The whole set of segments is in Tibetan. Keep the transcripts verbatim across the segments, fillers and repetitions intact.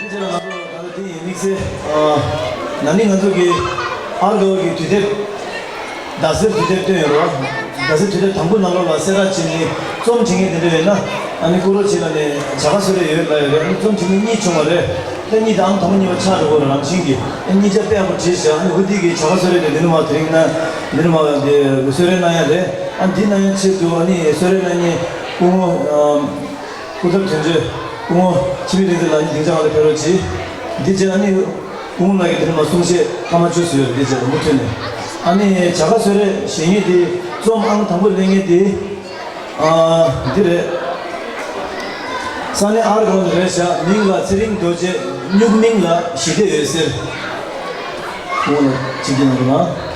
ང་ཚོ་ད་ལྟ་དེ་ཡིན་དམིགས་བསལ། ཨ། ན་ནིང་ང་ཚོ་གི་ཨར་གའོ་གི་དུས་དེབ། ཟླ་ཟེར་དུས་དེབ་བཏོན་ཡོད་རེད་བ། ཟླ་ཟེར་དུས་དེབ་དང་པོ་ནང་ལོགས་ལ་གསལ་བསྒྲགས་བྱས་ནས་རྩོམ་བྲིས་མཁན་དེ་འདྲ་ཡོད་ན། ཨ་ནི་ཀུ་རོ་ཆེ་ལ་ནས་བྱ་དགའ་གསོལ་རས་ཡོད་ལབ་ཡོད་རེད། ཨ་ནི་རྩོམ་བྲིས་མཁན་གཉིས་བྱུང་བ་རེད། ད་གཉིས་དང་དང་པོ་གཉིས་པ་ཆགས་འགྲོ་གི་རེད། རང་བཞིན་གྱིས་ཨ་གཉིས་ཆ་དཔེ་ཡག་པོ་བྲིས་ཤག་ཨ་ནི་འོ་དེ་གི་བྱ་དགའ་གསོལ་རས་དེ་འདི་ནས་མར་དེ་རིང་ན་འདི་ནས་མར་དེ་གསོལ་རས་གནང་ཡ་རེད། ཨ་འདི་གནང་ཡ་ཆེད་དུ་ཨ་ནི་གསོལ་རས་གནང་མཁན་སྐུ་ངོ་ཨམ། སྐུ་ཚབ་དོན་གཅོད་སྐུ་ངོ་འཆི་མེད་བསྟན་འཛིན་ལགས་སྙིང་ཐག་པ་ནས་ཕེབས་རོགས་གྱིས། འདི་རྗེས་ཨ་ནི་སྐུ་ངོ་ལགས་ཀྱིས་དེ་ནས་མར་གསུང་བཤད་སྐར་མ་བཅུ་ཙམ་ཡོད་རེད། འདི་རྗེས་མུ་མཐུད་ནས་ཨ་ནི་བྱ་དགའ་གསོལ་རས་བཞེས་མཁན་དེ་རྩོམ་ཨང་དང་པོ་ལེན་མཁན་དེ་ཨ་འདི་རེད། ས་གནས་ཨར་གའོ་ནས་རེད་ཤག་མིང་ལ་ཚེ་རིང་རྡོ་རྗེ། སྨྱུག་མིང་ལ་ཞི་བདེ་འོད་ཟེར། སྐུ་ངོ་ལགས་ཅིག་གིས་གནང་རོགས་གནང་།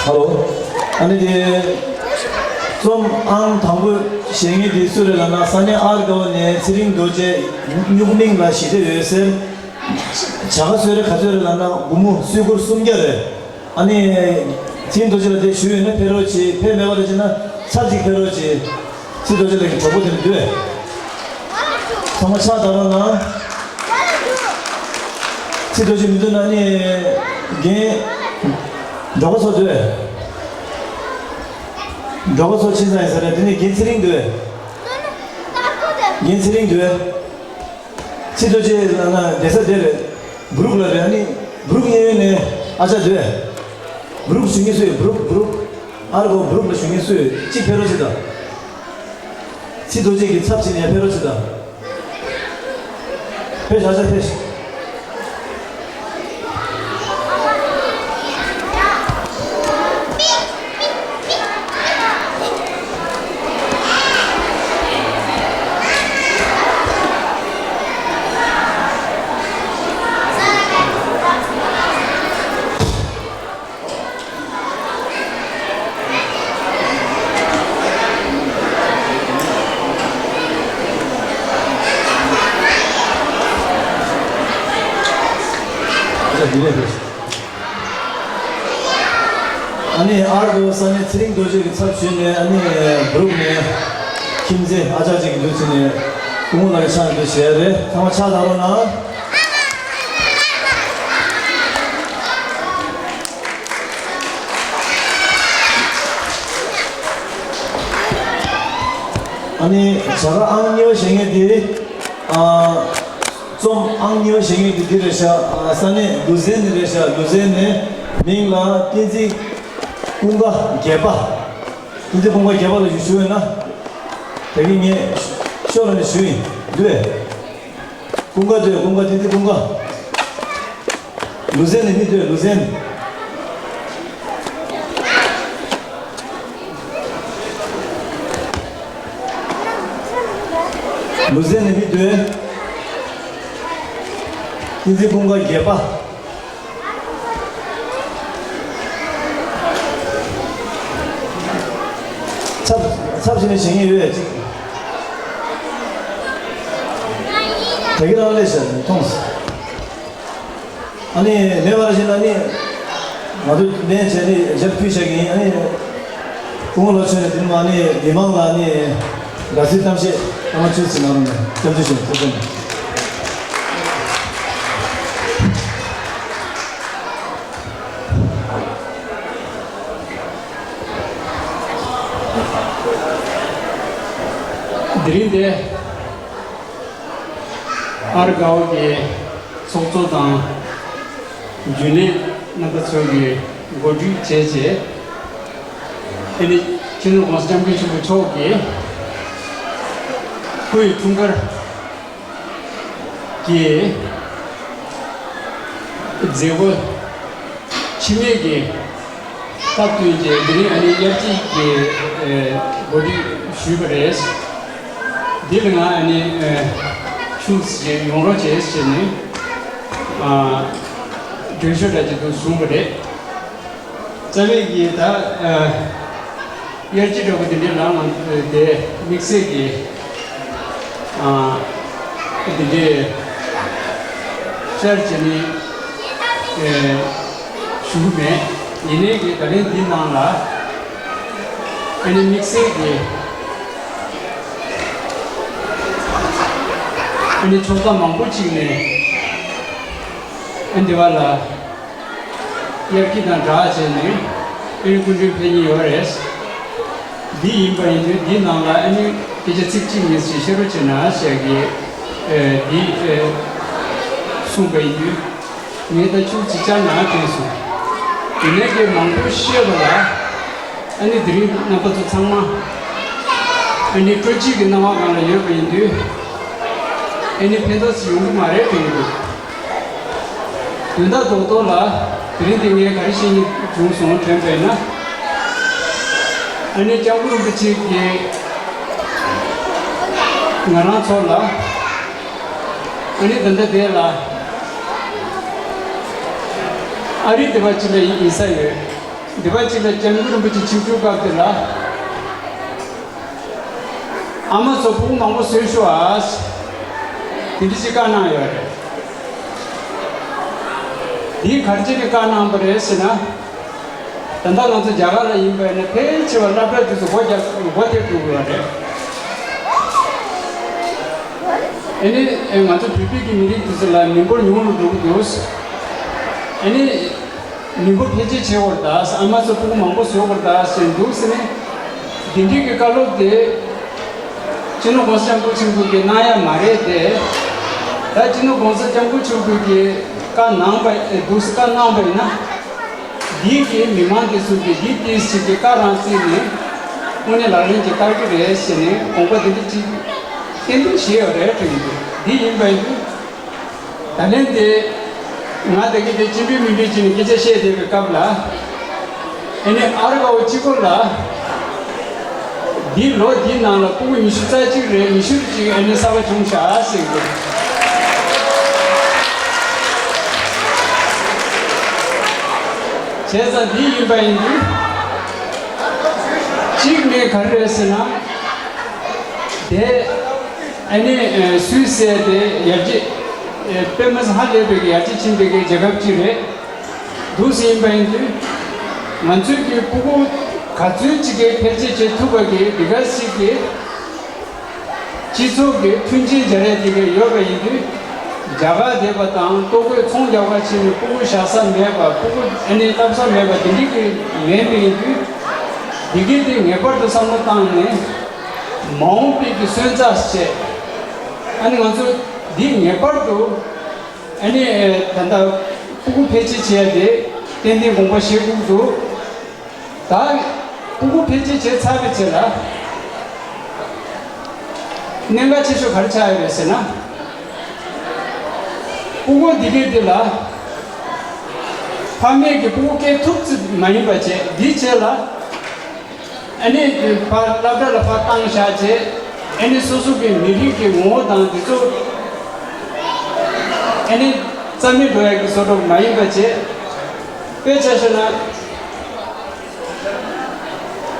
ཧ་ལོ། ཨ་ནི་དེ། རྩོམ་ཨང་དང་པོ་བཞེས་མཁན་དེ་སུ་རེད་ལབ་ན། ས་གནས་ཨར་གའོ་ནས་ཚེ་རིང་རྡོ་རྗེ། སྨྱུག་མིང་ལ་ཞི་བདེ་འོད་ཟེར། བྱ་དགའ་གསོལ་རས་ག་ཚོད་རེད་ལབ་ན་སྒོར་མོ་སུས་སྒོར་སུམ་བརྒྱ་རེད། ཨ་ནི། ཚེ་རིང་རྡོ་རྗེ་ལ་དེ་ཞུས་ཡོད་ན་ཕེབས་རོགས་གྱིས། ཕེབས་མེད་པ་རེད་བྱས་ན་ཚར་གཅིག་ཕེབས་རོགས་གྱིས། ཚེ་རིང་རྡོ་རྗེ་ལགས་ཀྱི་གྲོགས་པོ་དེ་འདྲ་འདུག་གས། ཚང་མ་ཕྱག་བརྡབ་རོགས་གནང་། ཚེ་རིང་རྡོ་རྗེ་མི་འདུག་ན་ནི། རྒན། འབྲོག་པ་ཚོ་འདུག་གས། འབྲོག་པ་ཚོ་ཕྱིན་ཚར་ཡིན་ས་རེད། དེ་ནས་རྒན་ཚེ་རིང་འདུག་གས། རྒན་ཚེ་རིང་འདུག་གས། ཚེ་རིང་རྡོ་རྗེ་ལགས་ན་བསྡད་ས་དེ་རེད། སྦུ་རུག་ལ་རེད། ཨ་ནི་སྦུ་རུག་གཡས་གཡོན་ནས་ཨ་ཅག་འདུག་གས། སྦུ་རུག་ཞུ་མཁན་སུ་ཡོད། སྦུ་རུག་སྦུ་རུག་ཨར་གའོ་སྦུ་རུག་ལ་ཞུ་མཁན་སུ་ཡོད། གཅིག་ཕེབས་རོགས་བྱེད་དང་། ཚེ་རིང་རྡོ་རྗེ་གི་ཚབ་བྱས་ནས་ཕེབས་རོགས་བྱེད་དང་། ཕེབས་ཤོག་ཨ་ཅག་ཕེབས་ཤོག་ཨ་ནི་ཨར་གའོ་ས་གནས་ཚེ་རིང་རྡོ་རྗེ་གི་ཚབ་ཞུས་ནས། ཨ་ནི་སྦུ་རུག་ནས་ཁྱིམ་མཚེས་ཨ་ཅག་ཅིག་གི་འདུག་ཟེར་ནས་སྐུ་ངོ་ལགས་ཕྱག་འདི་བཞེས་རེད། ཚང་མ་ཕྱག་བརྡབ་རོགས་གནང་། ཨ་ནི་བྱ་དགའ་ཨང་གཉིས་པ་བཞེས་མཁན་དེ། ཨ། རྩོམ་ཨང་གཉིས་པ་བཞེས་མཁན་དེ་འདི་རེད་ཤག་ཨ། ས་གནས་ལུ་ཟན་ནས་རེད་ཤག་ལུ་ཟན་ནས། མིང་ལ་བསྟན་འཛིན་ཀུན་དགའ་རྒྱལ་པ། བསྟན་འཛིན་ཀུན་དགའ་རྒྱལ་པ་ལ་ཞུ་ཞུ་ཡོད་ན། ད་གིན་ངས་ཤོག་ལ་ནས་ཞུ་ཡིན་འདུག་གས། ཀུན་དགའ་འདུག་ཀུན་དགའ། བསྟན་འཛིན་ཀུན་དགའ། ལུ་ཟན་ནས་མི་འདུག་ལུ་ཟན། ལུ་ཟན་ནས་མི་འདུག་བསྟན་འཛིན་ཀུན་དགའ་རྒྱལ་པ། ཚབ་ཚབ་བྱས་ནས་བྱེད་མཁན་ཡོད་ཅིག་ད་གིན་རང་ལས་བྱས་མཐོང་སོང་། ཨ་ནི་མེད་པར་བཞིན་ཨ་ནི་ང་ཚོ་ལན་བྱས་ནས་རྒྱབ་ཕུལ་བྱ་གི་ཡིན། ཨ་ནི་སྐུ་ངོ་ལགས་མཆོག་ནས་དེ་ནས་མ་ནི་མི་མང་ལ་ནི་དགའ་བསུའི་གཏམ་བཤད་སྐར་མ་བཅུ་ཙམ་གནང་རོགས་གནང་། སྐྱབས་འཇུག་ཞུ། ཐུགས་རྗེ་ཆེ། དེ་རིང་འདིར་ཨར་གའོ་གི་ཚོགས་གཙོ་དང་རྒྱུན་ལས་རྣམ་པ་ཚོས་ཀྱིས་གོ་སྒྲིག་བྱས་རྗེས། དེ་ནི་སྤྱི་ནོར་༸གོང་ས་༸སྐྱབས་མགོན་ཆེན་པོ་མཆོག་གིས་སྐུའི་འཁྲུངས་སྐར་གྱི་མཛད་སྒོ་འཆི་མེད་ཀྱི་སྟབས་བསྟུན་གྱིས་དེ་རིང་ཨ་ནི་དབྱར་སྐྱིད་ཀྱི་ཨེ་གོ་སྒྲིག་ཞུས་པ་རེད། འདི་ལ་ང་ཨ་ནི་ཨེ་ཤུགས་ཆེ་ཡོང་རོགས་བྱེད་ཟེར་ནས་ཨ་མགྲོན་ཤོག་འདྲ་ཅིག་ཏུ་བཟུང་བ་རེད། རྩ་བའི་གི་ད་ཨ་དབྱར་སྐྱིད་འདྲ་པོ་དེ་འདྲའི་ལངས་ལངས་དེ་དམིགས་བསལ་གྱི་ཨ་དེ་འདྲའི་ཤར་བྱས་ནས་ཨ་ཞུ་གི་མེད། ཡིན་ནའི་གི་ད་ལན་འདི་ནང་ལ་ཨ་ནི་དམིགས་བསལ་གྱི་ཨ་ནི་ཕྱོགས་མཐའ་མང་པོ་ཅིག་ནས་ཨ་འདི་བ་ལ། དབྱར་སྐྱིད་དང་སྦྲགས་བྱས་ནས་ཨ་ནི་སྐུ་མགྲོན་ཕེབས་མཁན་ཡོད་རེད། འདི་ཡིན་པ་ཡིན་དུས་འདིའི་ནང་ལ་ཨ་ནི་སྐད་ཆ་ཚིག་གཅིག་གཉིས་ཤིག་བཤད་རོགས་བྱས་ན་ཞེས་ཀྱི་ཨེ་འདི་ཨེ་གསུངས་པ་ཡིན་དུས་ངས་ད་ཁྱོད་ཅིག་བཅར་ན་དྲན་སོང་། དེ་ནས་ཀྱི་མང་པོ་བཤད་པ་ལ་ཨ་ནི་དེ་རིང་རྣམ་པ་ཚོ་ཚང་མ་ཨ་ནི་སྤྲོ་སྐྱིད་ཀྱི་སྣང་བ་སྒང་ལ་ཡོད་པ་ཡིན་དུས་ཨ་ནི་ཕན་ཐོགས་ཡོང་གི་མ་རེད་དྲན་གྱི་འདུག་དོན་དག་རྡོག་རྡོག་ལ་དེ་རིང་འདི་ངས་ག་རེ་བཤད་སྙིང་བྱུང་སོང་དྲན་པས་ན། ཨ་ནི་སྐྱབས་མགོན་རིན་པོ་ཆེ་གིས་ང་རང་ཚོ་ལ་ཨ་ནི་ད་ལྟ་དེ་ལ་ཨ་རི་སྡེ་པ་གཅིག་ལ་ཡིན་ས་ཡོད། སྡེ་པ་གཅིག་ལ་སྐྱབས་མགོན་རིན་པོ་ཆེ་ཆིབས་བསྒྱུར་སྐབས་དེ་ལ། ཨ་མ་ཚོ་ཕྲུ་གུ་མང་པོ་བཟོས་ཤོག་ཨ། དེ་འདྲ་ཞིག་བཀའ་གནང་ཡོད་རེད། འདིས་ག་རེ་བྱས་ནས་བཀའ་གནང་བ་རེད་ཟེར་ན། ད་ལྟ་ང་ཚོ་རྒྱ་གར་ལ་ཡིན་པ་ཡིན་ན་ཕལ་ཆེ་བ་སློབ་གྲྭ་དེ་ཚོ་སྒོ་རྒྱག་སྒོ་ཐེབས་འགྲོ་དགོས་པ་རེད། ཨ་ནི་ང་ཚོ་བོད་པའི་གི་མི་རིགས་དེ་ཚོ་ལ་མི་འབོར་ཉུང་རུ་འགྲོ་གི་འདུག་ཨ་ནི། མི་འབོར་འཕེལ་རྒྱས་བྱེད་དགོས་རེད་ད། ཨ་མ་ཚོ་ཕྲུ་གུ་མང་པོ་བཟོ་དགོས་རེད་ད་ཟེར་འདུག་ཟེར་ནས། འདི་འདྲའི་གི་བཀའ་སློབ་དེ་སྤྱི་ནོར་༸གོང་ས་༸སྐྱབས་མགོན་ཆེན་པོ་གིས་གནང་ཡ་མ་རེད་དེ། ད་སྤྱི་ནོར་༸གོང་ས་༸སྐྱབས་མགོན་ཆེན་པོ་གིས་བཀའ་གནང་བ་འདུག་སེ་བཀའ་གནང་བ་ཡིན་ན། འདི་གི་མི་མང་དེ་ཚོ་གིས་འདི་ཏིས་ཅིག་གི་བཀའ་རང་བརྩིས་ནས་དངོས་གནས་ལག་ལེན་ཅིག་བསྟར་གི་རེད་ཟེར་ནས་དགོངས་པ་འདི་འདྲ་ཅིག་ཏན་ཏན་བཞེས་ཡོད་རེད་དྲན་གྱི་འདུག་འདི་ཡིན་པ་ཡིན་དུས། ད་ལན་དེ་ང་ད་གིན་དེ་སྤྱི་འཐུས་མི་འཐུས་ཅིག་ནས་སྐད་ཆ་བཤད་བསྡད་པའི་སྐབས་ལ། ཨ་ནི་ཨ་རི་བ་བོ་གཅིག་པོ་ལ་འདི་ལོ་འདིའི་ནང་ལ་ཕྲུ་གུ་ཉི་ཤུ་རྩ་གཅིག་རེད། ཉི་ཤུ་གཅིག་ཨ་ནི་གསར་པ་བྱུང་ཤག་ཟེར་གི་འདུག་བྱས་ཙང་འདི་ཡིན་པ་ཡིན་དུས་གཅིག་ནས་ག་རེ་རེད་ཟེར་ན། དེ་ཨ་ནི་སུད་སི་དེ་ཡར་རྒྱས་དཔེ་མི་སྲིད་ཧ་ལས་པའི་ཡར་རྒྱས་ཕྱིན་པའི་རྒྱལ་ཁབ་ཅིག་རེད། འདུག་སེ་ཡིན་པ་ཡིན་དུས། ང་ཚོའི་གི་ཕྲུ་གུ་ག་ཚོད་ཅིག་གིས་འཕེལ་རྒྱས་བྱེད་ཐུབ་པ་གི་འདི་ག་ཞིག་གི་སྤྱི་ཚོགས་ཀྱི་མཐུན་རྐྱེན་སྦྱར་ཡ་དེ་ག་ཡོད་པ་ཡིན་དུས། རྒྱ་གར་བསྡད་པ་དང་ལྟོ་གོས་ཚོང་རྒྱག་པ་བྱས་ནས་ཕྲུ་གུ་བཞག་ས་མེད་པ། ཕྲུ་གུ་ཨ་ནི་བསླབ་ས་མེད་པ་དེ་འདྲ་གི་མེད་པ་ཡིན་དུས། འདི་གི་དེ་ངེས་པར་དུ་བསམ་བློ་བཏང་ནས་མ་འོངས་པའི་གི་སོན་རྩ་བྱས། ཨ་ནི་ང་ཚོ་འདི་ངེས་པར་དུ། ཨ་ནི་ད་ལྟ་ཕྲུ་གུ་འཕེལ་རྒྱས་བྱེད་ཡ་དེ་ཏན་ཏན་དགོངས་པ་བཞེས་དགོས་འདུག་ད་ཕྲུ་གུ་འཕེལ་རྒྱས་བྱས་ཚར་བའི་རྗེས་ལ་གནད་འགག་ཆེ་ཤོས་ག་རེ་ཆགས་ཡོད་རེད་ཟེར་ན། ཕྲུ་གུ་འདི་གའི་འདི་ལ་ཕ་མས་ཀྱི་ཕྲུ་གུ་སྐྱེ་ཐུབ་ཙམ་མ་ཡིན་པ་བྱས། འདིའི་རྗེས་ལ། ཨ་ནི་ཕར་སློབ་གྲྭ་ལ་ཕར་བཏང་བཞག་བྱས། ཨ་ནི་སོ་སོ་གི་མི་རིགས་ཀྱི་ངོ་བོ་དང་འདི་ཚོ་ཨ་ནི་རྩ་མེད་འགྲོ་ཡག་གི་བཟོ་འདྲ་མ་ཡིན་པ་བྱས། དཔེ་ཆ་བཞག་ན།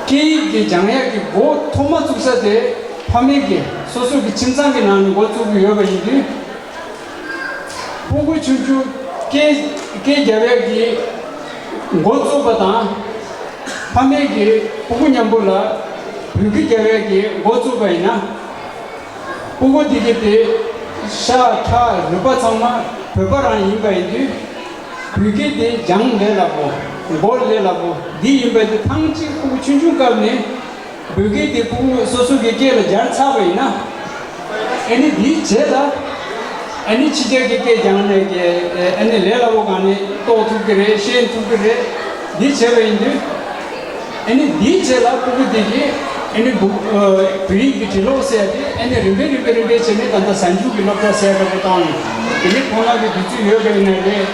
སྐད་ཡིག་གི་སྦྱང་ཡག་གི་འགོ་ཐོག་མ་བཙུགས་ས་དེ་ཕ་མེས་ཀྱི་སོ་སོ་གི་ཁྱིམ་ཚང་གི་ནང་ནས་འགོ་བཙུགས་ཀྱི་ཡོད་པ་ཡིན་དུས། ཕྲུ་གུ་ཆུང་ཆུང་སྐད་སྐད་རྒྱབ་ཡག་གི་འགོ་བཙུགས་པ་དང་། ཕ་མས་ཀྱིས་ཕྲུ་གུ་མཉམ་པོ་ལ་བོད་སྐད་རྒྱབ་ཡག་གི་འགོ་བཙུགས་པ་ཡིན་ན། ཕྲུ་གུ་འདི་གའི་དེ་ཤ་ཁྲག་རུས་པ་ཚང་མ་བོད་པ་རང་ཡིན་པ་ཡིན་དུས། བོད་སྐད་དེ་སྦྱང་ལས་སླ་པོ། གོ་ལས་སླ་པོ་འདི་ཡིན་པ་དེ་ཐང་གཅིག་ཕྲུ་གུ་ཆུང་ཆུང་སྐབས་ནས། བོད་སྐད་དེ་ཕྲུ་གུ་སོ་སོ་གི་སྐད་ལ་སྦྱར་ཚར་བ་ཡིན་ན། ཨ་ནི་འདིའི་རྗེས་ལ་ཨ་ནི་ཕྱི་རྒྱལ་གྱི་སྐད་སྦྱངས་ནས་ཀྱི་ཨ་ནི་ལས་སླ་པོ་སྒང་ནས་རྟོགས་ཐུབ་ཀྱི་རེད། ཤེས་ཐུབ་ཀྱི་རེད། འདི་བྱས་པ་ཡིན་དུས། ཨ་ནི་འདིའི་རྗེས་ལ་ཕྲུ་གུ་དེ་གིས་ཨ་ནི་བོད་བོད་ཡིག་གི་འབྲི་ཀློག་ཟེར་ཡ་དེ་ཨ་ནི་རིམ་པས་རིམ་པས་རིམ་པས་བྱས་ནས་ད་ལྟ་གཟའ་མཇུག་གི་སློབ་གྲྭ་ཟེར་ཡ་འདྲ་པོ་བཏང་། དེ་ནས་ཁོང་རྣམ་པའི་དུས་ཚོད་ཡོད་པ་ཡིན་ན་རེད།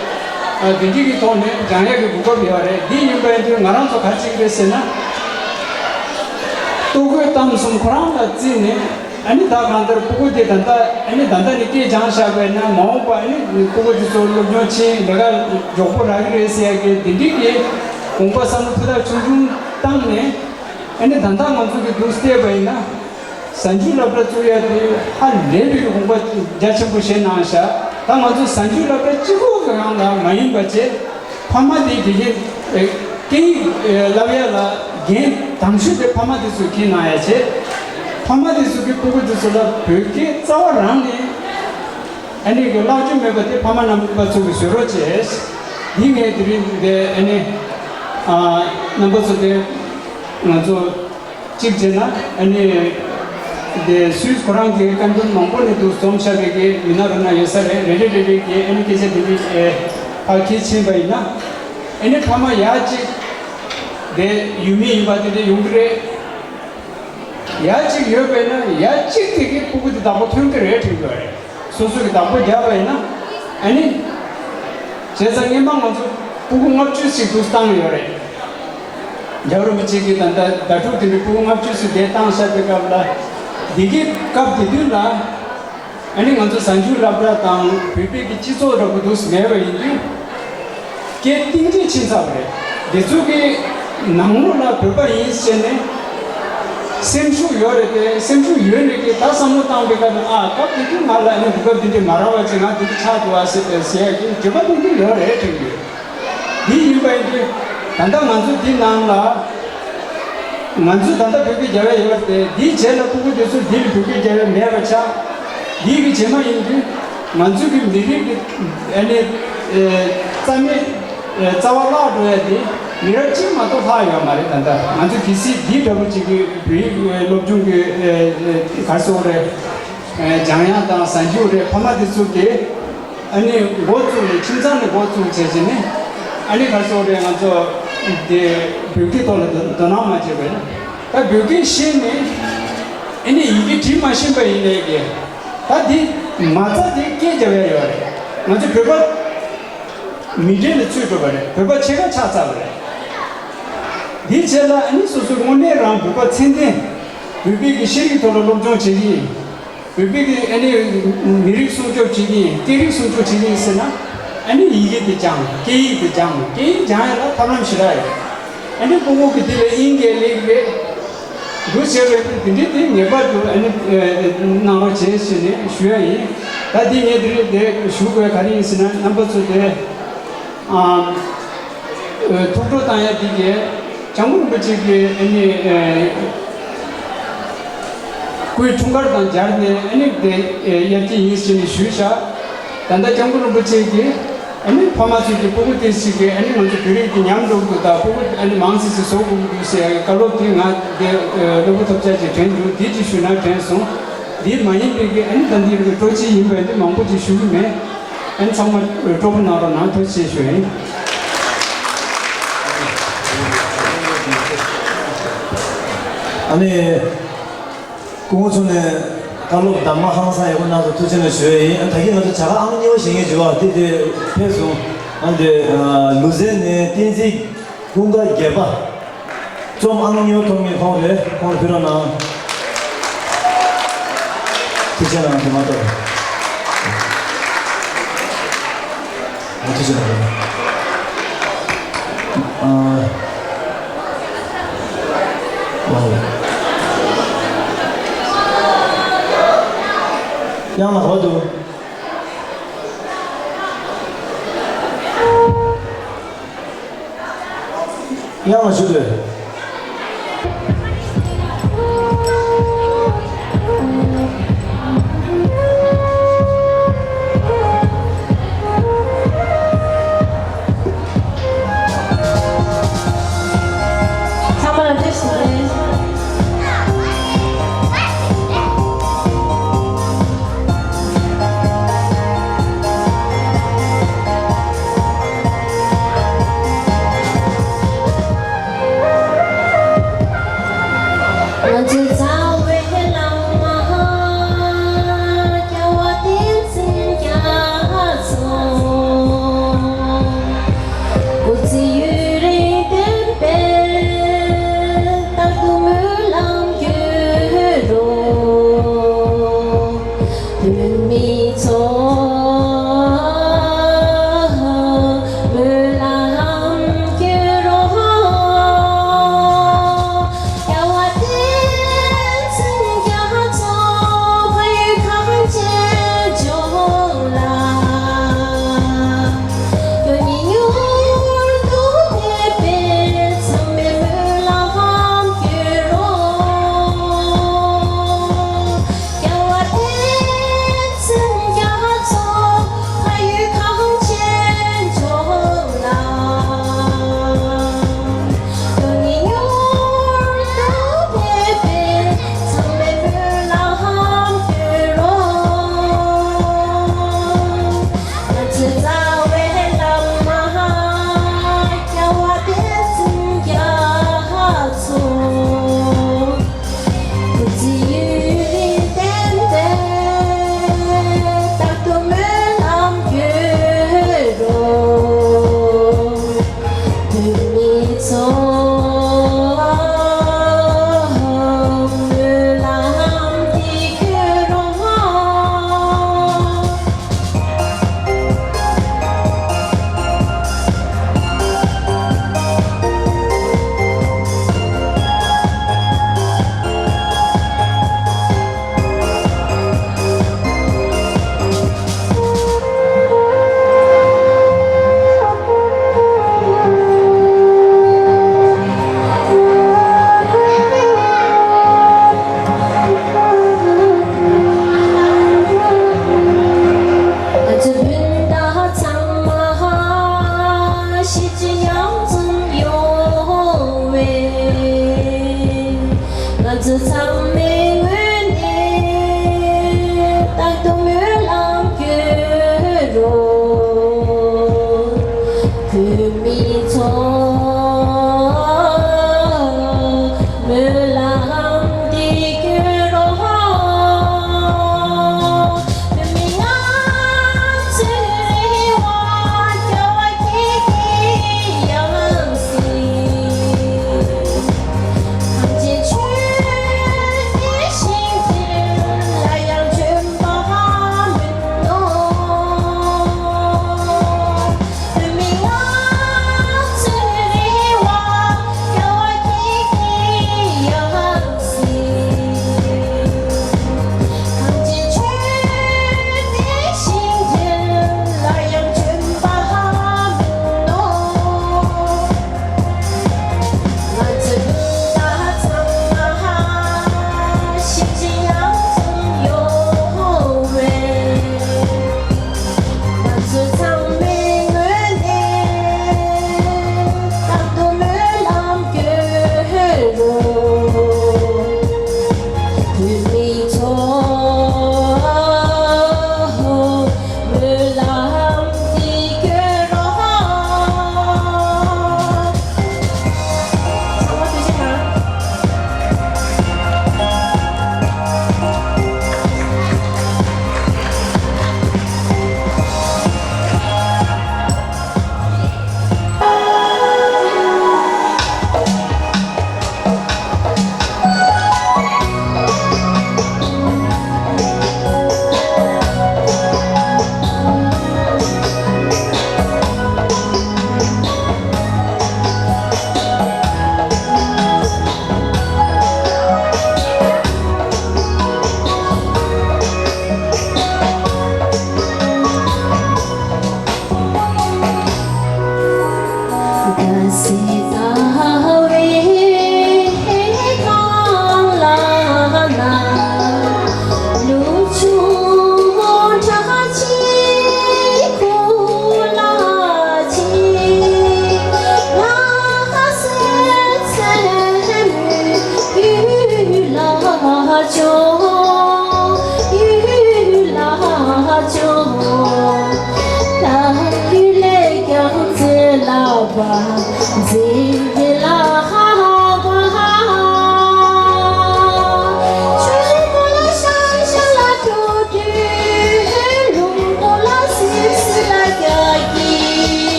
ཨ་དེ་འདྲའི་གི་ཐོག་ནས་སྦྱང་ཡག་གི་གོ་སྐབས་ཡོད་རེད། འདི་ཡིན་པ་ཡིན་དུས་ང་རང་ཚོ་ག་རེ་བྱེད་ཀྱི་རེད་ཟེར་ན། ལྟོ་གོས་གཏམ་གསུམ་ཁོ་རང་ལ་བརྩིས་ནས། ཨ་ནི་ད་གང་ལྟར་ཕྲུ་གུ་དེ་ད་ལྟ་ཨ་ནི་ད་ལྟ་ནས་སྐད་སྦྱངས་བཞག་པ་ཡིན་ན་མ་འོངས་པ་ཨ་ནི་ཕྲུ་གུ་དེ་ཚོ་སློབ་སྦྱོང་ཕྱིན་ལས་ཀ་མགྱོགས་པོ་རག་གི་རེད་ཟེར་ཡག་གི་འདི་འདྲའི་གི་ དགོངས་པ་བསམ་བློ་ཧུར་ཐག་ཆུང་ཆུང་བཏང་ནས། ཨ་ནི་ད་ལྟ་ང་ཚོ་གི་འདུག་བལྟས་པ་ཡིན་ན། གཟའ་མཇུག་སློབ་གྲྭ་བཙུགས་ཡ་དེ་ཧ་ལས་པའི་དགོངས་པ་རྒྱ་ཆེན་པོ་བཞེས་གནང་ཤག་ད་ང་ཚོ་གཟའ་མཇུག་སློབ་གྲྭ་གཅིག་པོ་གི་རང་ལ་མ་ཡིན་པ་བྱས། ཕ་མ་དེ་དགེ་རྒན་ཨེ་སྐད་ཡིག་ཨེ་བསླབ་ཡ་ལ་འགན་དང་ཤོས་དེ་ཕ་མ་དེ་ཚོས་འཁྱེར་གནང་ཡ་བྱས། ཕ་མ་དེ་ཚོ་གི་སྤུ་གུ་དེ་ཚོ་ལ་བོད་སྐད་རྩ་བ་རང་ནས་ཨ་ནི་གི་བསླབ་རྒྱུ་མེད་པ་དེ་ཕ་མ་རྣམ་པ་ཚོ་གི་བཟོ་རོགས་བྱས། འདི་ངས་དེ་རིང་འདི་ཨ་ནི་ཨ་རྣམ་པ་ཚོ་དེ་ང་ཚོ་གཅིག་བྱས་ན་ཨ་ནི་དེ་སུད་ཁོ་རང་གི་བཀའ་འདུན་མང་པོ་ནས་འདུག་འཛོམས་བཞག་པའི་གི་མི་སྣ་རུ་ན་ཡོད་ས་རེད། རེ་རེ་རེ་རེ་གི་ཨ་ནི་སྐད་ཆ་དེ་འདྲ་ཨེ་ཕར་འཁྱེར་ཕྱིན་པ་ཡིན་ན། ཨ་ནི་ཕ་མ་ཡག་གཅིག་དེ་ཡུལ་མི་ཡིན་པ་དེ་འདྲ་ཡོང་གི་རེད། ཡག་གཅིག་ཡོད་པས་ན་ཡག་གཅིག་དེ་གི་སྤུ་གུ་དེ་བདག་པོ་ཐོན་གི་རེད་དྲན་གི་རེད། སོ་སོ་གི་བདག་པོ་རྒྱབ་པ་ཡིན་ན། ཨ་ནི། བྱས་ཙང་སྔོན་མ་ང་ཚོ་སྤུ་གུ་ལྔ་བཅུ་ཞིག་འདུག་བཏང་ཡོད་རེད། རྒྱལ་བ་རིན་པོ་ཆེ་གིས་ད་ལྟ་ཟླ་དྲུག་དེ་འདྲའི་སྤུ་གུ་ལྔ་བཅུ་ཞིག་དེ་བཏང་བཞག་པའི་སྐབས་ལ། འདི་གི་སྐབས་དེ་དུས་ལ། ཨ་ནི་ང་ཚོ་གཟའ་མཇུག་སློབ་གྲྭ་དང་བོད་པའི་གི་སྤྱི་ཚོགས་འདྲ་པོ་འདུག་མེད་པ་ཡིན་དུས། སྐད་གཏིང་ཇེ་ཕྱིན་ཚར་བ་རེད། འདི་ཚོ་གི་ནང་ལོགས་ལ་བོད་པ་ཡིན་ཟེར་ནས་སེམས་ཤུགས་ཡོད་རེད་དེ། སེམས་ཤུགས་ཡོད་ནས་གི་ད་བསམ་བློ་བཏང་པའི་སྐབས་ནས། ཨ་སྐབས་དེ་དུས་ང་ལ་ཨ་ནི་གོ་སྐབས་འདི་འདྲ་མ་རག་པ་ཅིག་ང་འདི་འདྲ་ཆགས་འདུག་ཨ་ཟེར་ཟེར་ཡ་གི་འགྱོད་པ་གཏོང་རྒྱུ་ཡོད་རེད་དྲན་གི་ཡོད། འདི་ཡིན་པ་ཡིན་དུས་ད་ལྟ་ང་ཚོ་འདི་ནང་ལ། ང་ཚོས་ད་ལྟ་བོད་སྐད་རྒྱབ་ཡ་ཡོད་རེད་དེ། འདིའི་རྗེས་ལ་སྤུ་གུ་དེ་ཚོས་འདི་ལ་བོད་སྐད་རྒྱབ་ཡ་མེད་པ་ཆགས། འདི་གི་རྗེས་མ་ཡིན་དུས་ང་ཚོ་གི་མི་རིགས་ཀྱི་ཨ་ནི་ཨེ་རྩ་མེད་ཨེ་རྩ་བ་བརླག་འགྲོ་ཡ་དེ་མི་རབས་གཅིག་མ་གཏོགས་ལྷག་ཡོད་མ་རེད། ད་ལྟ་ང་ཚོ་གལ་སྲིད་འདི་འདྲ་པོ་ཅིག་གི་བོད་ཡིག་སློབ་སྦྱོང་གི་ཨེ་ཨེ་ག་རེ་ཟེར་དགོས་རེད། ཨེ་སྦྱང་ཡ་དང་གཟའ་མཇུག་རེད། ཕ་མ་དེ་ཚོ་གི་ཨ་ནི་འགོ་བཙུགས་ནས། ཁྱིམ་ཚང་ནས་འགོ་བཙུགས་བྱས་བྱས་ནས། ཨ་ནི་ག་རེ་ཟེར་དགོས་རེད། ང་ཚོ་དེ་བོད་སྐད་ཐོག་ལ་དོ་དོ་སྣང་མ་བྱས་པ་ཡིན་ན། ད་བོད་སྐད་ཤེས་ནས་ཨ་ནི་ཡི་གེ་འབྲི་མ་ཤེས་པ་ཡིན་ནའི་གི། ད་དེ་མ་རྩ་དེ་སྐད་རྒྱབ་ཡ་ཡོད་རེད། ང་ཚོ་བོད་པ་མི་གྲལ་ལ་ཚུད་འགྲོ་བ་རེད། བོད་པ་ཕྱེད་ཀ་ཆགས་ཚར་བ་རེད། དེའི་རྗེས་ལ་ཨ་ནི་སོ་སོ་དངོས་གནས་རང་བོད་པ་ཚད་ལྡན། བོད་པའི་གི་ཤེས་རིག་ཐོག་ལ་སློབ་སྦྱོང་བྱེད་ཀྱི་ཡིན། བོད་པའི་གི་ཨ་ནི་མི་རིགས་སྲུང་སྐྱོབ་བྱེད་ཀྱི་ཡིན། སྐད་རིགས་སྲུང་སྐྱོབ་བྱེད་ཀྱི་ཡིན་ཟེར་ན། ཨ་ནི་ཡི་གེ་དེ་སྦྱང་། སྐད་ཡིག་དེ་སྦྱང་། སྐད་ཡིག་སྦྱང་ཡ་ལ་ཐབས་ལམ་ཞེ་དྲག་ཡོད། ཨ་ནི་སྤུ་གུ་གི་དེ་ལ་དབྱིན་སྐད་སླེབས་རེད། འདུག་བྱས་པའི་དེ་འདྲའི་དེ་ངེས་པར་དུ་ཨ་ནི་ཨ་གནང་རོགས་བྱེད་ཟེར་ནས་ཞུ་ཡ་ཡིན། ད་དེ་ངས་དེ་རིང་དེ་ཞུ་དགོས་ག་རེ་ཡིན་ཟེར་ན། རྣམ་པ་ཚོ་དེ་ཨ་ཐུགས་སྤྲོ་བཏང་ཡ་དེ་གས། སྐྱབས་མགོན་རིན་པོ་ཆེ་གི་ཨ་ནི་ཨ་སྐུའི་འཁྲུངས་སྐར་དང་སྦྱར་ནས་ཨ་ནི་དེ་ཨ་དབྱར་སྐྱིད་ཡིན་ཟེར་ནས་ཞུས་བཞག་ད་ལྟ་སྐྱབས་མགོན་རིན་པོ་ཆེ་གིས་ཨ་ནི་ཕ་མ་ཚོས་ཀྱི་སྤུ་གུ་དེ་ཞིག་གིས་ཨ་ནི་ང་ཚོ་བོད་རིགས་ཀྱི་ཉམས་འགྲོ་གི་འདུག་ད་སྤུ་གུ་ཨ་ནི་མང་ཙམ་ཞིག་བཟོ་དགོས་ཀྱི་འདུག་ཟེར་ཡ་གི་བཀའ་སློབ་དེ་ང་དེ་སློབ་བུ་ཐོབ་ཆ་ཅིག་དྲན་འདུག་འདི་ཅིག་ཞུས་ན་དྲན་སོང་། འདི་མ་ཡིན་པའི་གི་ཨ་ནི་ད་འདི་རུ་སྤྲོ་སྐྱིད་ཡིན་པའི་འདི་མང་པོ་ཅིག་ཞུ་གི་མེད། ཨ་ནི་ཚང་མ་སྤྲོ་པོ་གནང་རོགས་གནང་། ཐུགས་རྗེ་ཆེ་ཞུ་ཡིན། ཨ་ནི། སྐུ་ངོ་མཆོག་ནས་བཀའ་སློབ་གདམས་ངག་ཧང་སང་ཡག་པོ་གནང་སོང་། ཐུགས་རྗེ་ཆེ་གནང་ཞུ་ཡ་ཡིན། ཨ་ད་གིན་ང་ཚོ་བྱ་དགའ་ཨང་གཉིས་པ་བཞེས་མཁན་བྱུང་བ་དེ་དེ་ཕེབས་སོང་། ཨ་འདི་ལུ་ཙན་ནས་བསྟན་འཛིན་ཀུན་དགའ་བརྒྱད་པ། རྩོམ་ཨང་གཉིས་པ་ཐོབ་མཁན་ཁོང་རེད། ཁོང་ལ་ཕེབས་རོགས་གནང་། ཐུགས་རྗེ་ཆེ་གནང་། དེ་མ་གཏོགས། ཨ་ཐུགས་རྗེ་གནང་། ཨ། ཝའོ། དབྱངས་ལགས་ག་པར་འདུག་དབྱངས་ལགས་ཞུ་དགོས། ཚང་མ་ལ་ཐུགས་རྗེ་ཆེ།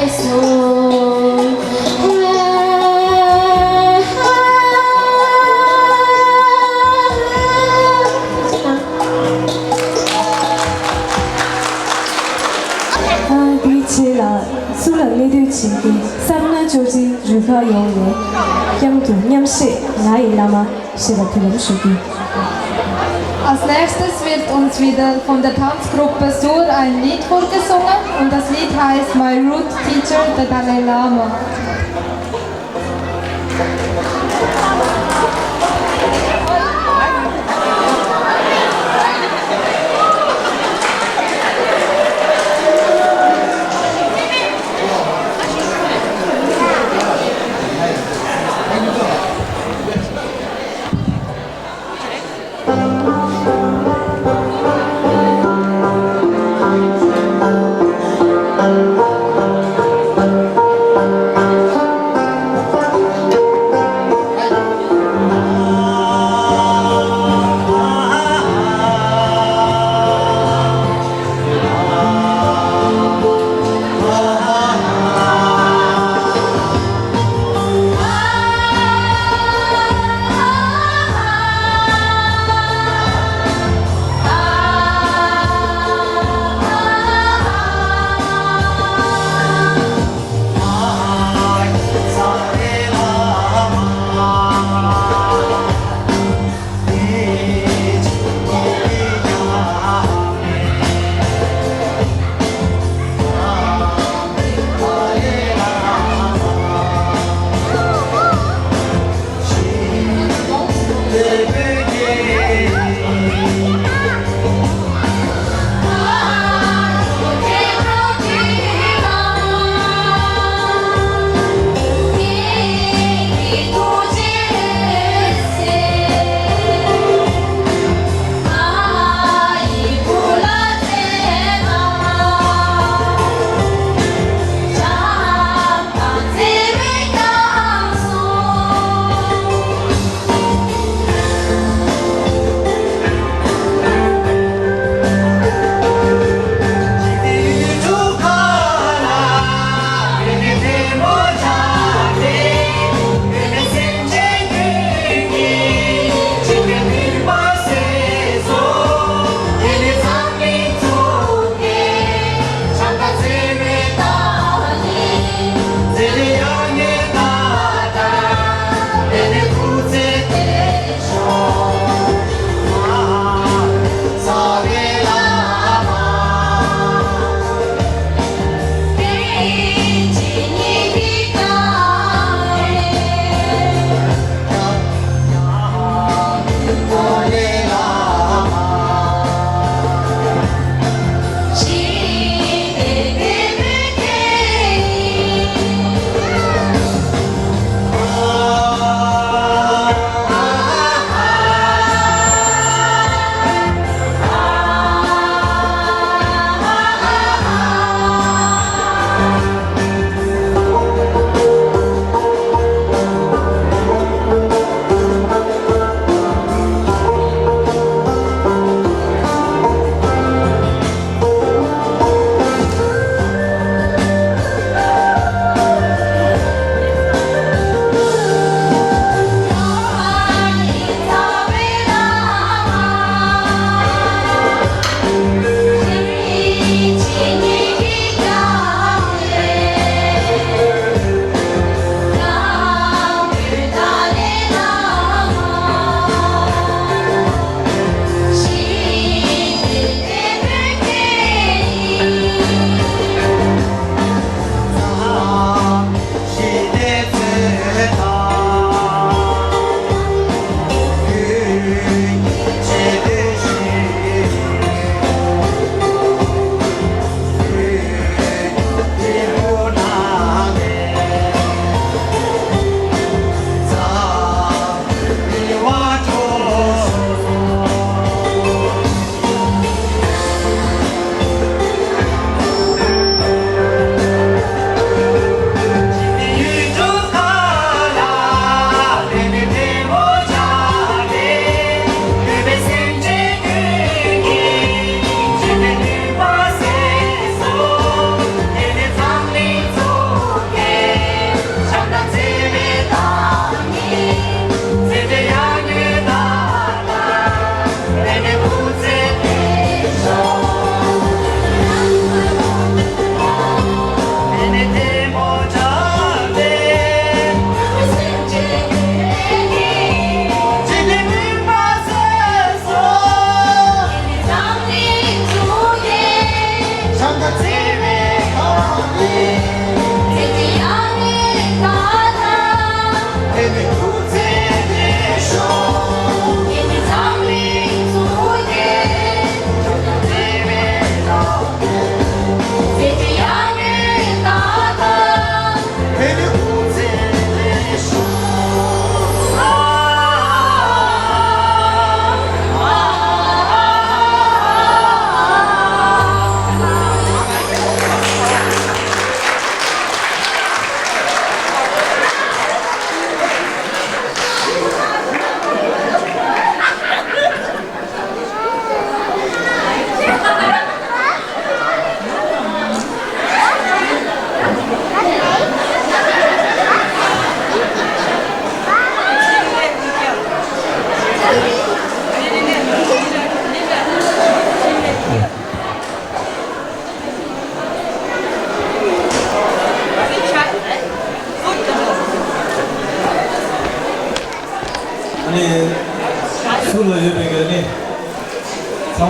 དེའི་རྗེས་ལ་ཚུར་ལ་གནས་སྡོད་བྱེད་མཁན་སར་ན་ཅོ་ཅི་རུ་ཁག་ཡོངས་ནས་མཉམ་དུ་མཉམ་གཞས་ང་ཡི་བླ་མ་ཞེས་པ་དེ་ལ་ཞུ་རྒྱུ། Als nächstes wird uns wieder von der Tanzgruppe Sur ein Lied vorgesungen und das Lied heißt My Root Teacher, der Dalai Lama.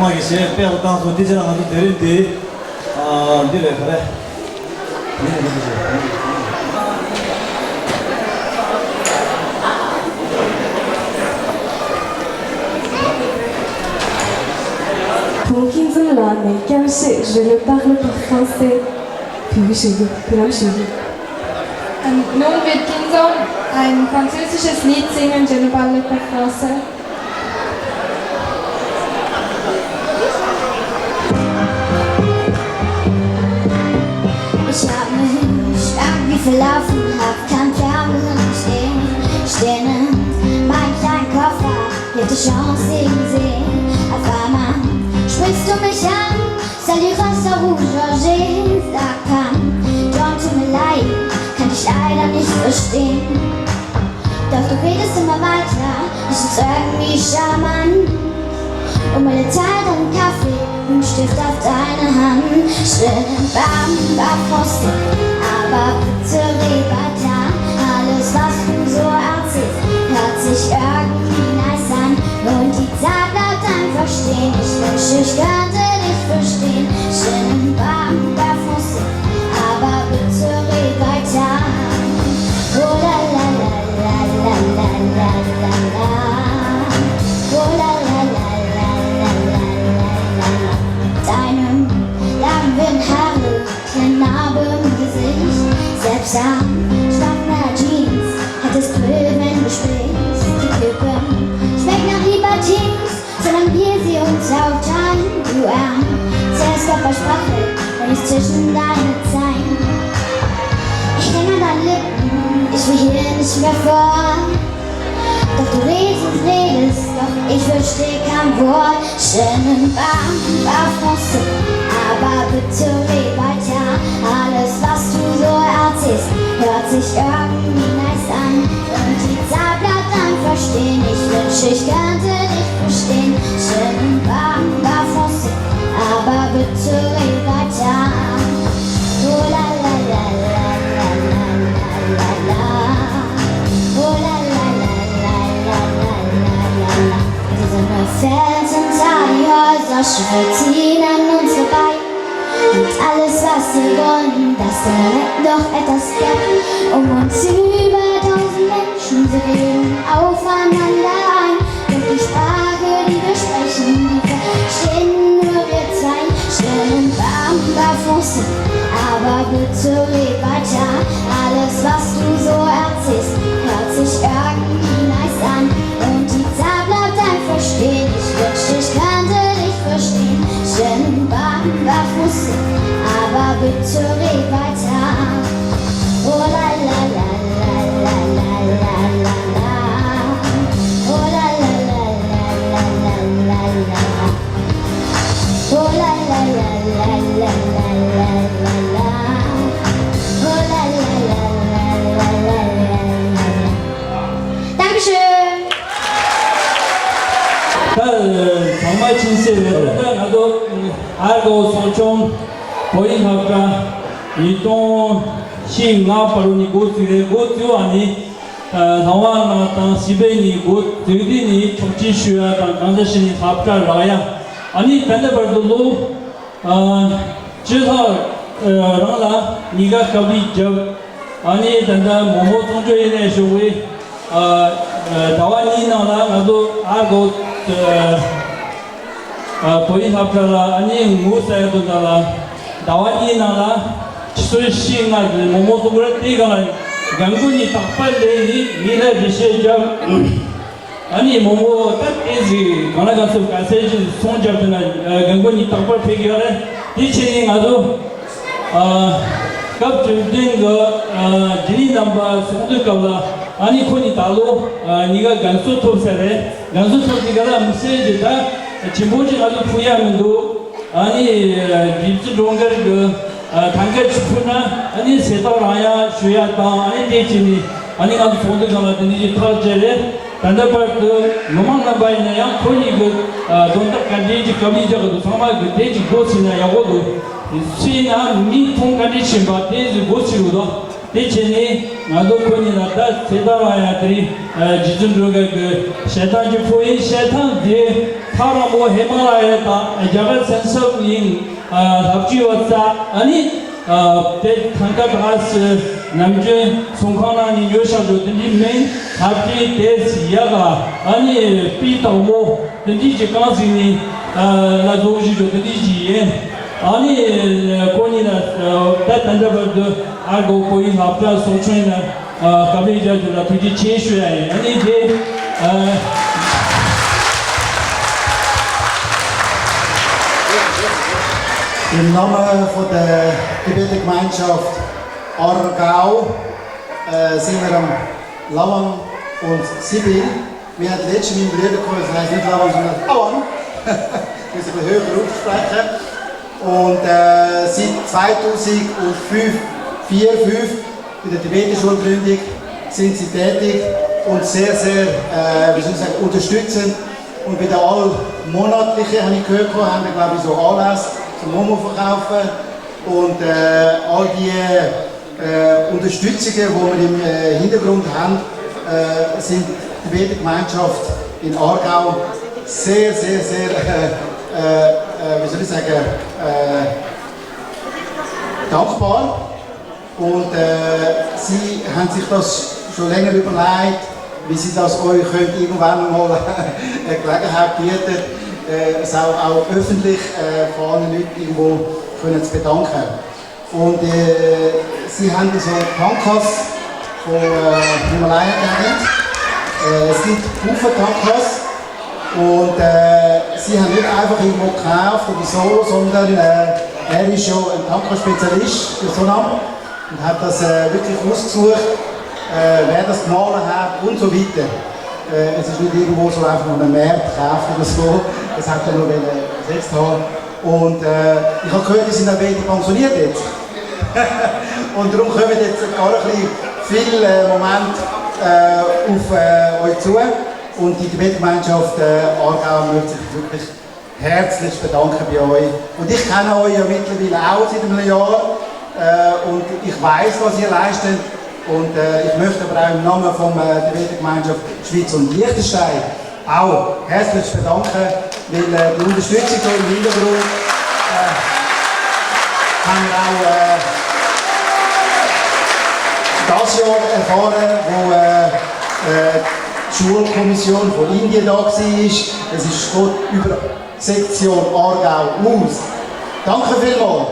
མ་གི་ཞེས་དཔེ་ལ་བཏང་སོང་། དེ་ཕྱིར་ང་ཚོ་དེ་རིང་འདི་ཨ་འདི་རེད་ག་རེ། Pour Kinzon là, mais car c'est, je ne parle pas français. Puis je, puis je. Ähm, nun wird Kinzon ein französisches Lied singen, Je ne parle pas français. Ich hab mich irgendwie verlaufen, hab keinen Plan, wo ich stehen, stehen. Mein kleiner Koffer wird die Chance sehen. Auf einmal sprichst du mich an, Salut, Rasta Rouge, Roger, sag Pam, John, tut mir leid, kann dich leider nicht verstehen. Doch du redest immer weiter, es ist irgendwie charmant. Und meine Zeit am Kaffee und Stift auf deine Hand. Je ne parle pas français, aber bitte red weiter. Alles, was du so erzählst, hört sich irgendwie nice an. Und die Zeit bleibt einfach stehen. Ich wünschte, ich könnte dich verstehen. Je ne parle pas français, aber bitte red weiter. Oh la la la la la la la la la. Oh la la la la la la la la la. Deine langen Haare, kleine Narbe im Gesicht. Selbst am Stoffner Jeans hattest du Hilfe im Gespräch. Die Kippe schmeckt nach Libertins. Solange wir sie uns aufteilen, du an. Zuerst Körpersprache und ich zwischen deine Zeilen. Ich hänge an deinen Lippen, ich will hier nicht mehr fort. Doch du redest und redest, doch ich verstehe kein Wort. Je ne parle pas français, aber bitte red weiter. Alles, was du so erzählst, hört sich irgendwie nice an. Und die Zeit bleibt einfach stehen. Ich wünschte, ich könnte dich verstehen. Je ne parle pas français, aber bitte red weiter. Oh la la la la la la la la. Oh la la la la la la la la la. Die Sonne fällt hinter die Häuser, Schritt ziehen an uns vorbei. Und alles, was wir wollen, dass der Moment noch etwas bleibt, um uns über tausend Menschen zu reden, aufeinander ein. Doch die Sprache, die wir sprechen, die verstehen nur wir zwei. Je ne parle pas français, aber bitte red weiter. Alles, was du so erzählst, hört sich irgendwie nice an. Und die Zeit bleibt einfach stehen. Ich wünschte, ich könnte dich verstehen. Je ne parle pas français, aber bitte red weiter. Oh la la la la la la la la la. Oh la la la la la la la la la. Oh la la la la la la la la la. Oh la la la la la la la la. Dankeschön. ད་ཚང་མ་ཕྱིན་ཚར་བའི་རེད། ད་ང་ཚོ་ཨར་གོ་ཚོགས་ཆུང་བོད་ཡིག་སློབ་གྲྭ་ཉིས་སྟོང་བཞི་ལྔ་བར་ནས་འགོ་བཙུགས་རེད། འགོ་བཙུགས་པ་ནས་ལྷ་དབང་ལགས་དང་སྤྱི་པའི་ནས་འགོ་བཙུགས་དུས་ནས་ཆོག་མཆན་ཞུ་ཡ་དང་གང་འདྲ་བྱས་ནས་སློབ་གྲྭ་རག་ཡ། ཨ་ནི་ད་ལྟ་བར་དུ་ལོ་ཨ་བཅུ་ལྷག་ཨ་རིང་ལ་གཉིས་ཀ་དཀའ་ལས་བརྒྱབ། ཨ་ནི་ད་ལྟ་མོག་མོག་བཙོང་སྤྱོད་ཡིན་ནའི་ཞུ་བའི་ཨ་ཨ་ཟླ་བ་གཉིས་ནང་ལ་ང་ཚོ་ཨར་གོ་ཨ་བོད་ཡིག་སློབ་གྲྭ་ལ་ཨ་ནི་ངོ་ཟ་ཡ་དུ་ད་ལ་ཟླ་བ་གཉིས་ནང་ལ་ཆུ་ཚོད་བཞི་ལྔ་ཙམ་མོག་མོག་བཙོང་གི་རེད། དེའི་སྒང་ལ་རྒན་རྒོན་གཉིས་རྟག་པར་སླེབས་ནས་ངེད་ལ་འགྲེལ་བཤད་བརྒྱབ། ཨ་ནི་མོག་མོག་ད་ཏོག་ཙམ་གང་ལ་གང་འཚམ་ག་ཚད་ཅིག་ཚོང་རྒྱབ་དུས་ན་རྒན་རྒོན་གཉིས་རྟག་པར་ཕེབས་ཀྱི་ཡོད་རེད། དེ་བྱས་ནས་ང་ཚོ་ཨ་སྐབས་བཅུ་བདུན་གྱི་ཨ་རྒྱུན་ལས་རྣམ་པ་ཚོགས་འདུའི་སྐབས་ལ་ཨ་ནི་ཁོ་གཉིས་ད་ལོ་ཨ་གཉིས་ཀ་རྒན་གསོ་ཐོབ་ཚར་རེད། རྒན་གསོ་ཐོབ་དུས་ག་ལ་དམིགས་བསལ་གྱི་ད་ཆེན་པོ་ཅིག་ང་ཚོ་ཕུལ་ཡ་མི་འདུག་ཨ་ནི་རྒྱལ་སྤྱི་སྒྲོལ་དཀར་གྱི་ཨ་ཐང་ག་ཅིག་ཕུལ་ན་ཨ་ནི་ཟས་ཐག་རང་ཡ་ཞུ་ཡ་དང་། ཨ་ནི་དེ་བྱས་ནས་ཨ་ནི་ང་ཚོ་ཚོགས་འདུ་སྒང་ལ་དེ་འདྲ་ཅིག་ཐག་བཅད་རེད། ད་ལྟ་བར་དུ་མི་མང་རྣམ་པ་ཡིན་ན་ཡང་ཁོ་གཉིས་ཀྱི་ཨ་དོན་དག་ག་འདྲའི་ཅིག་དཀའ་ལས་རྒྱག་གི་འདུག་ཚང་མ་གི་དེ་ཅིག་མགོ་ཚོས་ན་ཡག་པོ་འདུག་དེ་བྱས་ན་མི་མཐོང་ག་འདྲ་ཕྱིན་པ་དེ་ཚོས་མགོ་ཚོས་དགོས་འདུག་དེ་བྱས་ནས་ང་ཚོ་ཁོ་གཉིས་ལ་ད་ཚེ་ཐར་ལ་ཡང་དེ་རིང་རྗེ་བཙུན་སྒྲོལ་དཀར་གྱི་ཞལ་ཐང་གི་ཕུལ་ཡིན། ཞལ་ཐང་འདི་ཐག་རིང་པོ་ཧི་མ་ལ་ཡ་དང་རྒྱ་གར་མཚན་སོགས་ཡིན། ལྷག་བཅུའི་བར་ས་ཨ་ནི་དེ་ཐང་ཀ་དང་ནམ་རྒྱུན་ཚོང་ཁང་ནང་ནས་ཉོ་བཞག་རྒྱུ་དེ་འདྲའི་མིན། ལྷག་བཅུའི་དེ་ཡག་ཨ་ནི་སྤུས་དག་མོ། དེ་འདྲའི་ཅིག་རྐང་ཟིན་ནི་ལ་བཟོ་བཞིན་འཇོག་དེ་འདྲའི་ཅིག་ཡིན། ཨ་ནི་ཁོ་གཉིས་ལ་ད་ད་ལྟ་བར་དུ་ཨར་གོ་ཁོ་ཡི་ལྷབ་གྲྭ་སོགས་ཆོས་ན་བཀའ་མོལ་རྒྱག་རྒྱུ་ལ་ཐུགས་རྗེ་ཆེ་ཞུ་ཡ་ཡིན། ཨ་ནི་དེ་Im Namen von der Tibeter Gemeinschaft Aargau äh, sind wir am Lawan und Sibyl. Wir hatten letztens meinen Bruder gekommen, das heisst nicht Lawan, sondern Lawan. Ich muss ein bisschen höher aussprechen. Und äh, seit zweitausendvier, vier, fünf bei der Tibeter Schulgründung sind sie tätig und sehr, sehr, äh, wie soll ich sagen, unterstützend. Und bei der allmonatlichen, habe ich gehört, haben wir, glaube ich, so Anlässe zum Momo verkaufen. Und äh, all die äh, Unterstützungen, die wir im äh, Hintergrund haben, äh, sind die Gebetgemeinschaft in Aargau sehr, sehr, sehr, äh, äh, äh, wie soll ich sagen, äh, dankbar. Und äh, sie haben sich das schon länger überlegt, wie sie das euch könnt irgendwann mal eine Gelegenheit bieten, äh, es auch, auch öffentlich äh, vor allen Leuten irgendwo können zu bedanken. Und äh, sie haben so Tankas von äh, Himalaya geerntet. Äh, es gibt Haufen Tankas und äh, sie haben nicht einfach irgendwo gekauft oder so, sondern äh, er ist schon ein Tanka-Spezialist für Sonam und hat das äh, wirklich ausgesucht, äh, wer das gemahlen hat und so weiter. Äh, es ist nicht irgendwo so einfach nur ein Markt gekauft oder so, das hat er nur wollen selbst haben. Und äh, ich habe gehört, die sind dann beide pensioniert jetzt. Und darum kommen jetzt gar ein bisschen viel äh, Moment äh, auf äh, euch zu. Und die Gebetgemeinschaft äh, Aargau möchte sich wirklich herzlich bedanken bei euch. Und ich kenne euch ja mittlerweile auch seit einem Jahr. Äh, und ich weiss, was ihr leistet. Und äh, ich möchte aber auch im Namen von äh, der Gebetgemeinschaft Schweiz und Liechtenstein auch herzlich bedanken, weil äh, die Unterstützung da im Hintergrund äh, haben wir auch äh, das Jahr erfahren, wo äh, äh, die Schulkommission von Indien da war. Es ist Gott über Sektion Aargau aus. Danke vielmals.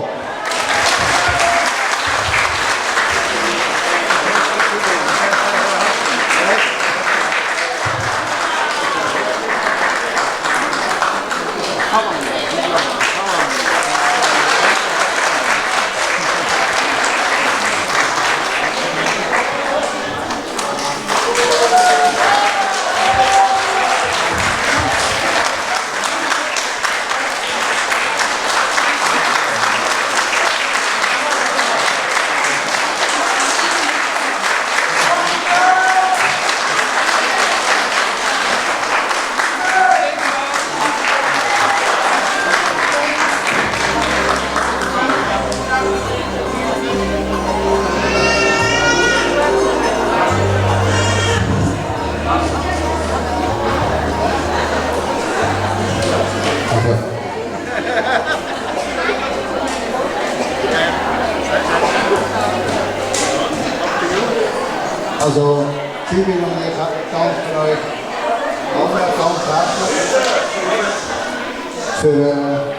Also, vielen Dank für euch. Auch ganz herzlich für äh,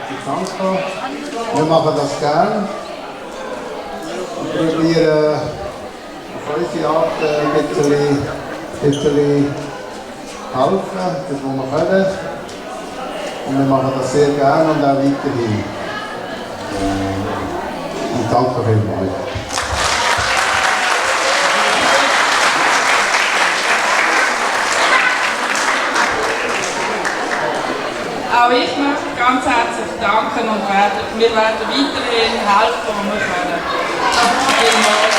die Tanka. Wir machen das gern. Ich probiere auf unsere Art äh, ein bisschen, bisschen helfen, das, was wir können. Und wir machen das sehr gerne und auch weiterhin. Und danke vielmals. Auch ich möchte ganz herzlich danken und werden, wir werden weiterhin helfen, wo wir können. Vielen Dank.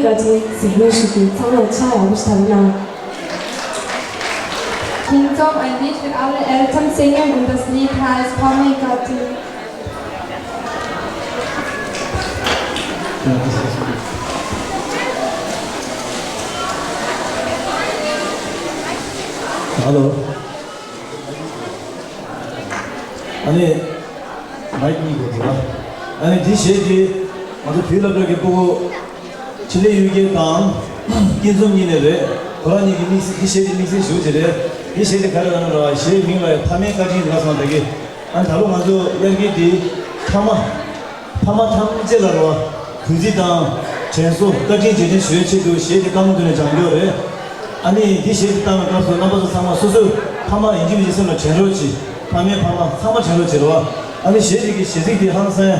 Gatti singt nur Schüttel, Zauner Chaya Gustavo Nau. King Tom ein Lied für alle Eltern singen und das Lied heißt Pame Gatti. Hello. ཨ་ནི། མའིག་གཉིས་དགོས་འདུག་ཨ། ཨ་ནི་འདི་གཞས་འདི། ང་ཚོ་བོད་སློབ་གྲྭ་གི་སྤུ་གུ། ཆེད་ལས་གཡུལ་རྒྱལ་དང་། སྐྱིད་འཛོམས་གཉིས་ནས་རེད། ཁོ་རང་གཉིས་ཀྱིས་དམིགས་བསལ་འདི་གཞས་འདི་དམིགས་བསལ་ཞུ་རྒྱུ་རེད། འདི་གཞས་འདི་ག་རེ་ལབ་ན་ར་བ་གཞས་མིང་ལ་ཡང་ཕ་མའི་བཀའ་དྲིན་ལབ་སོང་ད་གི། ཨ་ནི་ད་ལོ་ང་ཚོ་དབྱར་སྐྱིད་འདི། ཕ་མ། ཕ་མ་ཐམས་ཅད་ལ་རེད་བ། གུས་བརྩི་དང་། དྲན་གསོ་བཀའ་དྲིན་རྗེས་དྲན་ཞུ་ཡའི་ཆེད་དུ་གཞས་འདི་བཏང་དུས་ནས་སྦྱང་རྒྱུ་རེད། ཨ་ནི་འདི་གཞས་འདི་བཏང་བའི་སྐབས་སུ་རྣམ་པ་ཚོ་ཚང་མ་སོ་སོའི་ཕ་མ་ཡིན་གཅིག་མིན་གཅིག་སེམས་ལ་དྲན་རོགས་གྱིས། ཕ་མའི་ཕ་མ་ཚང་མ་དྲན་རོགས་བྱེད་རེད་བ། ཨ་ནི་གཞས་འདི་གི་གཞས་ཚིག་འདི་ཧང་སང་།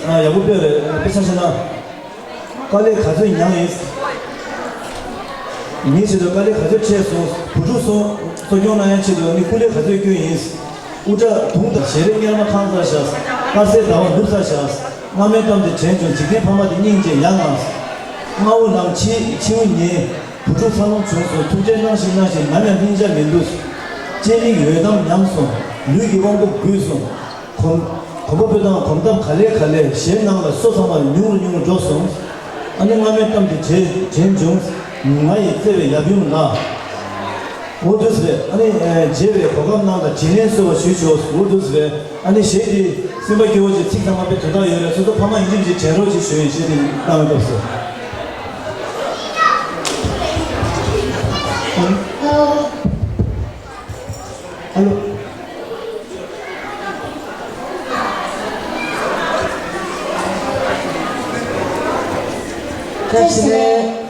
ཨ་ཡག་པོ་དཔེ་རེད། དཔེ་ཆ་བཞག་ན། དཀའ་ལས་ག་ཚོད་མྱངས་ཡིན། ངའི་ཆེད་དུ་དཀའ་ལས་ག་ཚོད་འཕྲད་སོང་། བུ་ཕྲུག་གསོ་གསོ་སྐྱོང་གནང་ཡའི་ཆེད་དུ་ནི་སྐུ་ལས་ག་ཚོད་བསྐྱོན་ཡིན། དབུ་སྐྲ་དུང་དང་ཞལ་རས་གཉེར་མ་ཁང་ཚར་བཞག་དཀར་གསལ་ཟླ་བ་ནུབ་ཚར་བཞག་སྔ་མའི་གཏམ་དེ་དྲན་བྱུང་། འཇིག་རྟེན་ཕ་མ་དེ་སྙིང་རྗེ་ཡ་ང་། སྔ་བོ་ལངས་ཕྱི་ཕྱི་བོ་ཉལ། བུ་ཕྲུག་འཚར་ལོངས་བྱུང་སོང་། ཐུགས་རྗེ་གནང་ཞིག་གནང་ཞིག་ནམ་ཡང་སྙིང་རྗེ་མི་འདུག་སྤྱན་ནི་འོད་མདངས་ཉམས་སོང་། ལུས་ཀྱི་དབང་པོ་འགུལ་སོང་། གོམ། གོམ་པ་སྤོས་དང་གོམ་སྟབས་ག་ལེ་ག་ལེ་གཞས་ནང་ལ་སོ་ཚང་མ་ཉུང་རུ་ཉུང་རུ་འགྲོ་སོང་། ཨ་ནི་སྔ་མའི་གཏམ་དེ་དྲན་དྲན་བྱུང་། ང་ཡི་བརྩེ་བའི་ཡབ་ཡུམ་ལགས། འོ་འདུག་སེ་རེད། ཨ་ནི་མཇལ་བའི་གོ་སྐབས་གནང་དང་དྲིན་ལན་གསོལ་བ་ཞུས་ཆོག་འོ་འདུག་སེ་རེད། ཨ་ནི་གཞས་དེ་སེམས་པ་སྐྱོ་བོ་ཅིག་ཚིག་ཚང་མ་དཔེ་དོན་དག་ཡོད་རེད། སོ་སོ་ཕ་མ་ཡིན་གཅིག་མིན་གཅིག་དྲན་རོགས་ཅིག་ཞུ་ཡིན། གཞས་དེ་བཏང་བའི་སྐབས་སུ། ཨ་ལོ། བཀྲ་ཤིས་བདེ་ལེགས།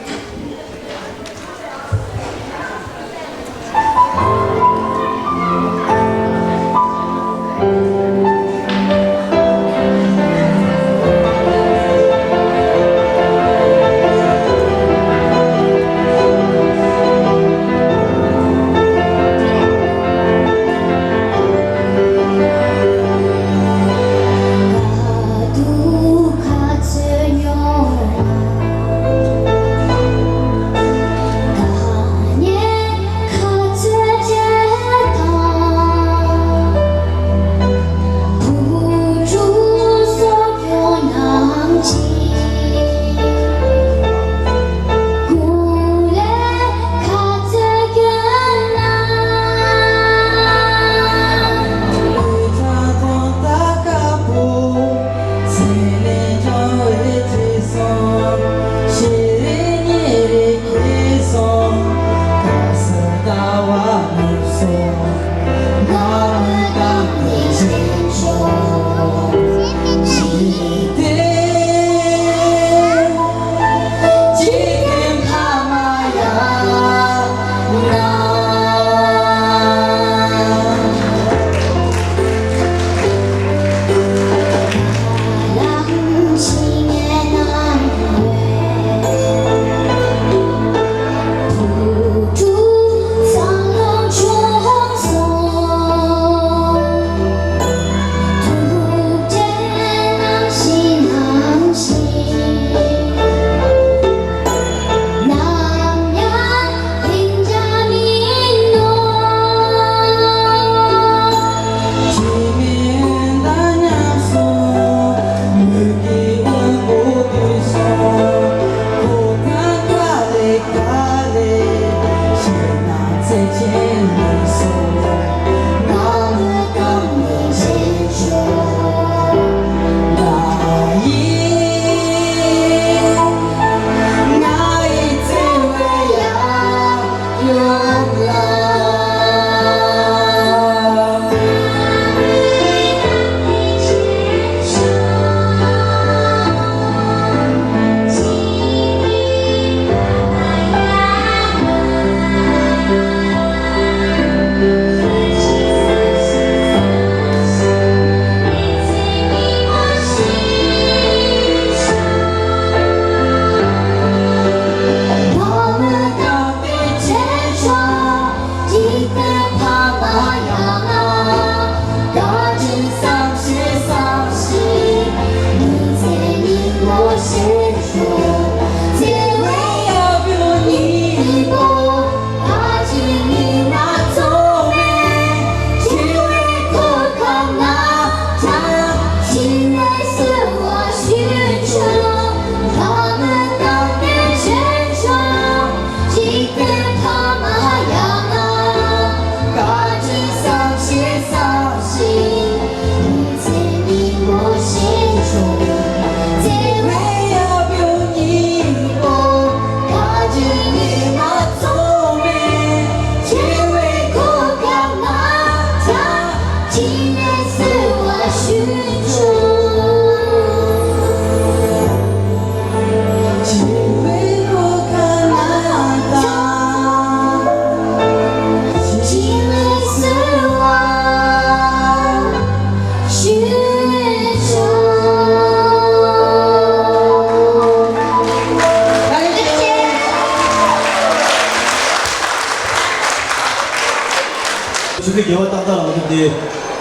ཆུ་ཚོད་བརྒྱད་པ་ཏག་ཏག་ལ་ང་ཚོ་དེ་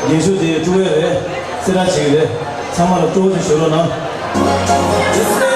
རྒྱན་ཤོག་དེ་དཀྲོལ་ཡ་རེད། གསལ་བསྒྲགས་བྱེད་ཀྱི་རེད། ཚང་མ་ལ་སྤྲོ་བོ་ཞིག་ཞུ་རོགས་གནང་།